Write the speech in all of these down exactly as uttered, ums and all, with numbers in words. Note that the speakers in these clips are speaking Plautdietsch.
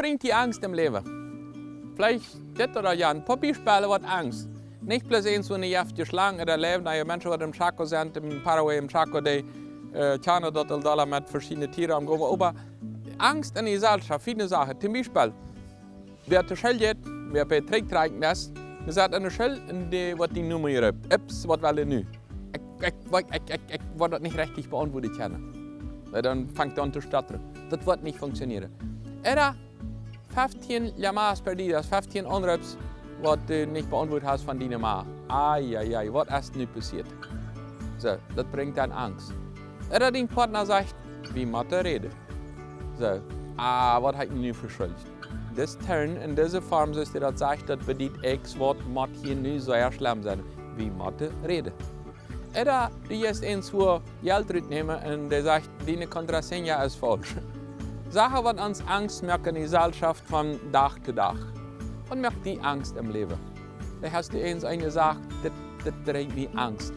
brinjt die Angst em Läwen? Veleicht dit ooda jant, een poa Biespels waut Angst. Nich bloos eent, wua ne jeft jeschlagen ooda läwen, daut Menschen waut em Chaco sent, em Paraguay, em Chaco, dee äh, kjanen daut aul dolla met veschiedne Tieren omgonen. Oba Angst en de Jeselschoft, veschiedne Sachen. Toom Biespel, wäa to School jeit, wäa bie Trick trakjen es, wie sent en de School un dee woat die Numa jeroopt. Ups, waut well dee nu? Ekj, ekj, ekj, ekj, ekj, ekj woa daut nich rajcht beauntwuaden kjennen. Na, dan fangt hee aun to stottren. Daut woat nich funktionieren. Ooda feftieen llamadas perdidas, feftieen Aunroops, waut du nich beauntwuat hast von diene Mame. Ai, ai, ai, waut es nu passieet? Soo, daut brinjt dan Angst. Ooda dien Partner sajcht: "Wie motten räden." Soo, ah, waut hab ekj nu veschuldicht? Dis Toon en dise Form, soo aus dee daut sajcht, daut bediet, ekj woa, mott hia nu sea schlemm sennen. Wie motten räden. Ooda du jeist eent, wua Jelt rutnämen un dee sajcht: "Diene contraseña es faulsch." Sachen, waut ons Angst moaken en de Jeselschoft von Dach to Dach. Waut moakt die Angst em Läwen? Veleicht hast du eent, eene Sach, dit, dit brinjt mie Angst.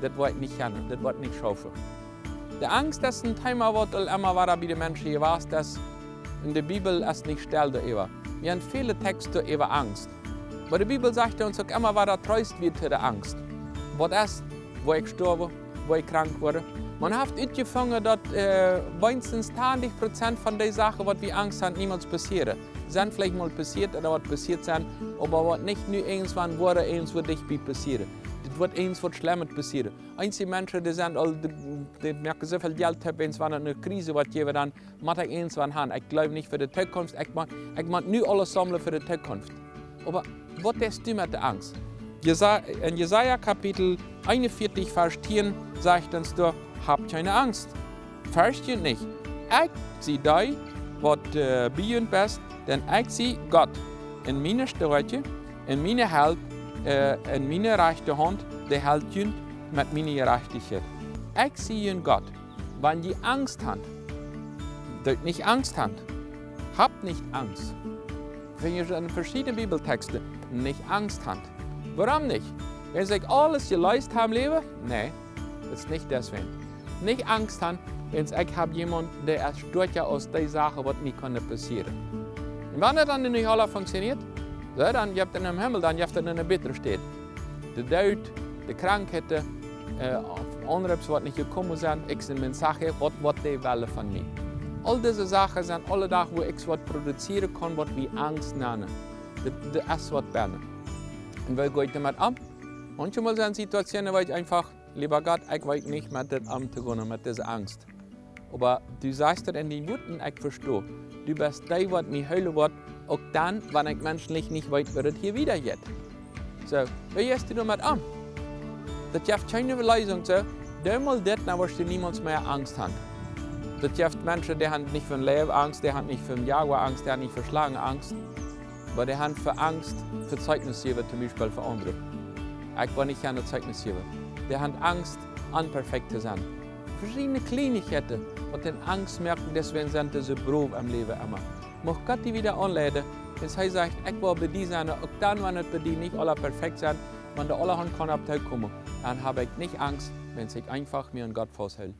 Dit woa ekj nich kjennen, dit woa ekj nich schaufen. De Angst es een Thema, waut aul emma wada bie de Menschen jewast es. En de Bibel es nich stell doaräwa. Wie haben väle Texten äwa Angst. Oba de Bibel sajcht ons uk emma wada: Treest wia to de Angst. Waut es, wua ekj stoawen, wua ekj krank woaren? Maun haft utjefungen, daut, äh, weens tachentich Prozent von dee Sachen, waut wie Angst haben, niemols passieren. Sent veleicht mol passieet ooda woat passieet sennen, oba woat nich nu irjentwann woaren, irjentwua dicht bie passieren. Dit woat irjentwaut Schlemmet passieren. Eenje Menschen, dee sent aul, dee, dee moaken soo väl Jelt, irjentwann ne Krise woat jäwen, dan mott ekj irjentwaut haben. Ekj jleew nich fa de Tookunft. Ekj mott, ekj mott nu aules saumlen fa de Tookunft. Oba waut deist du met de Angst? Jesa-, en Jesaja Kapitel eenunvieetich, Varsch tieen sajcht ons doa: "Hab kjeene Angst. Fercht junt nich. Ekj sie dee, waut, äh, bie junt es, dan ekj sie Gott. En miene Stoakj, en miene Help, äh, en miene rajchte Haunt, dee helt junt met miene Jerajchtichkjeit." Ekj sie jun Gott. Wan jie Angst haben, doot nich Angst haben. Habt nich Angst. Finj jie en veschiedne Bibeltexten, nich Angst haben. Wuarom nich? Wan ekj aules jeleest hab em Läwen? Nä, daut es nich deswäajen. Nich Angst haben, wan ekj hab jemaunt, dee es stoakja aus dee Sachen, waut mie kjennen passieren. Un wan daut dan nich aula funktionieet, soo, dan jeft et em Himmel, dan jeft et ne bätre Städ. De Doot, de Krankheiten, äh, Aunroops, waut nich jekomen sent, ekj sie een Mensch, waut, waut dee wellen von mie. Aul dise Sachen sent aule Dach, wua ekj waut produzieren kaun, waut wie Angst nanen. Dit, dit es waut bennen. Un woo go ekj doamet om? Maunchmol sent Situationen, wua ekj eefach: "Leewa Gott, ekj weet nich met dit omtogonen, met dise Angst." Oba du sajchst daut en dien Wuat un ekj vesto. Du best dee, waut mie heelen woat, uk dan, wan ekj menschlich nich weet, woo daut hia wieda jeit. Soo, woo jeist du doamet om? Daut jeft kjeene Leesunk, soo. Doo mol dit, dan woascht du niemols mea Angst haben. Daut jeft Menschen, dee haben nich fa een Leew Angst, dee haben nich fa een Jaguar Angst, dee haben nich fa Schlangen Angst. Oba dee haben fa Angst, fa Zeichnis jäwen, toom Biespel fa aundre. Ekj woa nich kjeene Zeichnis jäwen. Dee haben Angst, onperfekt to sennen. Veschiedne Kjleenichkjeiten, waut an Angst moaken, deswäajen sent dee soo brow em Läwen emma. Mucht Gott die wieda aunleiden, wan hee sajcht: "Ekj woa bie die sennen, uk dan, wan et bie die nich aula perfekt sent, wan doa aulahaunt kaun opp die komen, dan hab ekj nich Angst, wan ekj eefach mie aun Gott fausthoolen."